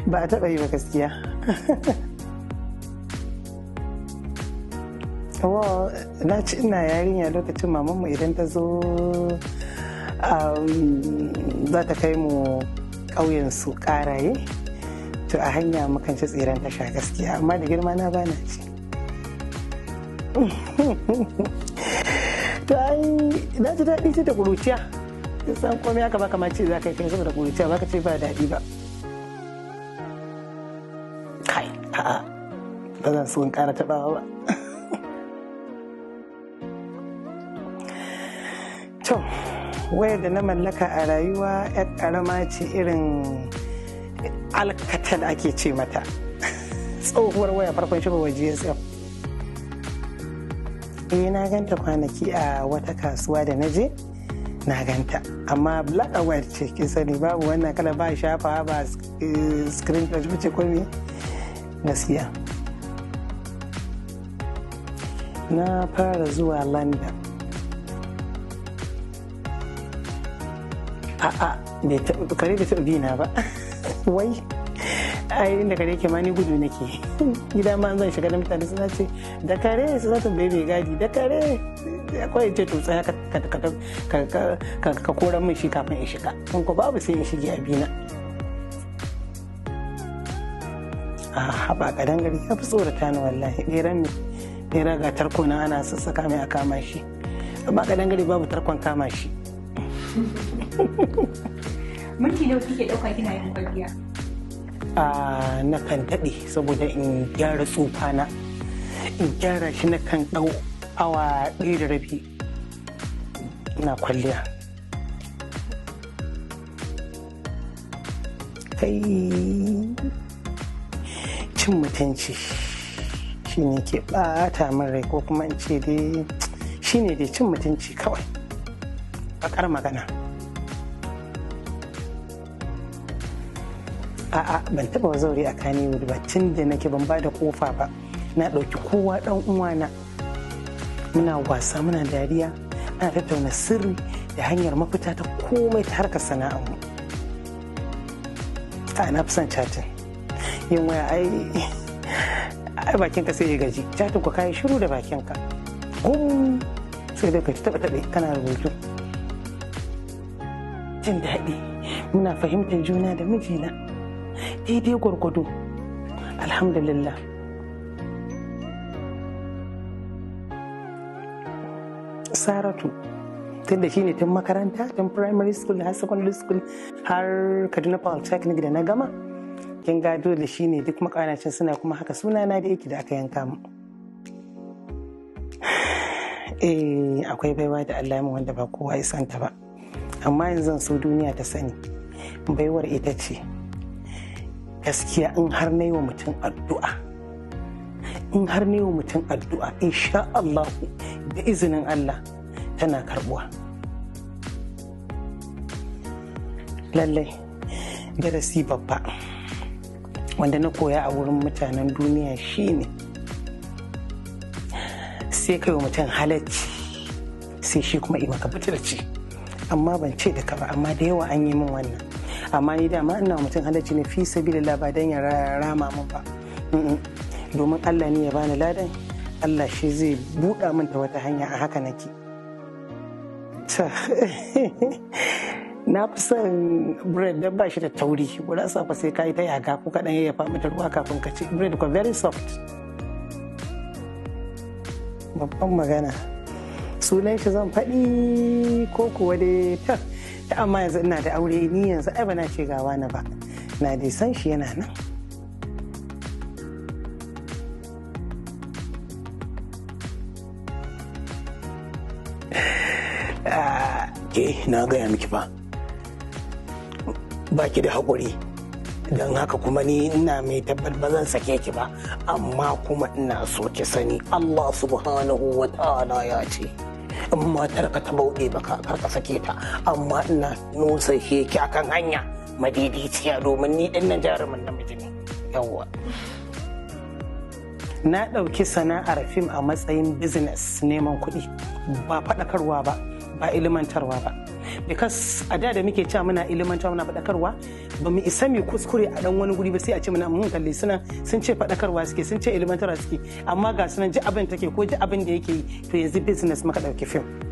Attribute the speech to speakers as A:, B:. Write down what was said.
A: Ba a taɓa yi ba gaskiya. Well, na ci ina yarinya lokacin mamanmu idan ta zo za ta kai mu ƙauyen su ƙaraye. To a hanya mukan ci tsiren tasha gaskiya, amma da girma na bana ci. To ai na ji daɗi ta da ƙuruciya. San komai aka baka ma ce za ka yi kai saboda ƙuruciya baka ce ba daɗi ba. Kai, a'a, ba zan so in ƙara taɓawa ba. To, wayar da na mallaka a rayuwa 'yar ƙarama ce, irin Alcatel ake ce mata. Tsohuwar waya, farkon shigowar GSM. Eh, na ganta kwanaki a wata kasuwa da na je, na ganta. Amma black and white ce, kin sani babu wannan kala, ba shafa ba screen touch ce ko me gaskiya. Na fara zuwa London. A'a, kare bai taɓa bina ba. Wai, ai inda kare ke ma ni gudu nake. Gida ma zan shiga da mutane suna ce da kare, su za ta bai mai gadi da kare. Akwai ce to tsaya ka koran min shi kafin in shiga. In ko babu sai in shige a bina. A haɓa, kadangare ya fi tsorata ni wallahi. Ɓeran ne, ɓera ga tarko nan ana sassaka mai a kama shi. Amma kadangare babu tarkon kama shi.
B: Minti nawa kike ɗauka kina yin kwalliya?
A: A na kan daɗe saboda in gyara tsufana. In gyara shi na kan ɗau awa 1.5 ina kwalliya. Kai, cin mutunci shi ne ke ɓata min rai, ko kuma in ce dai shi ne dai cin mutunci kawai. Bakar magana. A'a, ban taɓa zaure a Kannywood ba. Tun da nake ban ba da kofa ba. Na ɗauki kowa ɗan uwana. Muna wasa, muna dariya, ana tattauna sirri da hanyar mafita ta komai ta harkar sana'armu. A na fi son chatting. Yin waya ai bakinka sai ya gaji. Chatting ku kayi shiru da bakinka. Gum, sai dai ka taɓa taɓe kana rubutu. Jin daɗi. Muna fahimtar juna da mijina. Daidai gwargwado. Alhamdulillah. Saratu. Tun da shine tun makaranta, tun primary school har secondary school har Kaduna Polytechnic da na gama. Kin ga dole shine duk makanacin suna kuma haka sunana da yake da aka yanka mu. Eh, akwai baiwa da Allah ya min wanda ba kowa ya santa ba. Amma yanzu zan so duniya ta sani. Baiwar ita ce gaskiya, in har na yi wa mutum addu'a, in har na yi wa mutum addu'a, insha Allah da izinin Allah tana karbuwa. Lallai darasi babba wanda na koya a wurin mutanen duniya shine sai kai wa mutum halacci, sai shi kuma maka butulci. Amma ban ce da ka ba, amma da yawa an yi min wannan. Amma ni dama ina wa mutum halacci ne fi sabilillah, ba dan ya rama min ba. Domin Allah ne ya bani ladan, Allah shi zai buɗa min ta wata hanya, a haka nake. Na fi son bread don ba shi da tauri. Gurasa fa sai ka yi ta yaga ko kaɗan yayyafa mata ruwa kafin ka ci. Bread ko very soft. Babban magana. Sunan shi zan faɗi ko kuwa dai ta amma yanzu ina da aure ni yanzu ai ba na ce gawa na ba. Na dai san shi yana nan.
C: Ke, na gaya miki fa, ba ki da haƙuri, don haka kuma ni ina mai tabbat ba zan sake ki ba, amma kuma ina so ki sani Allah subhanahu wa ta'ala ya ce in matar ka ta bauɗe baka kar ka sake ta, amma ina nusa ki akan hanya madaidaiciya domin ni ɗin nan jarumin namiji ne. Yawwa.
A: Na ɗauki sana'ar fim a matsayin business, neman kuɗi, ba faɗakarwa ba, ba ilimantarwa ba. Because a da da muke cewa muna ilimantarwa, muna faɗakarwa, ba mu isa mu kuskure a dan wani guri ba, sai a ce muna mun kalli suna sun ce faɗakarwa suke, sun ce ilimantarwa suke, amma ga sunan ji abin take ko ji abin da yake yi. To yanzu business muka ɗauki fim.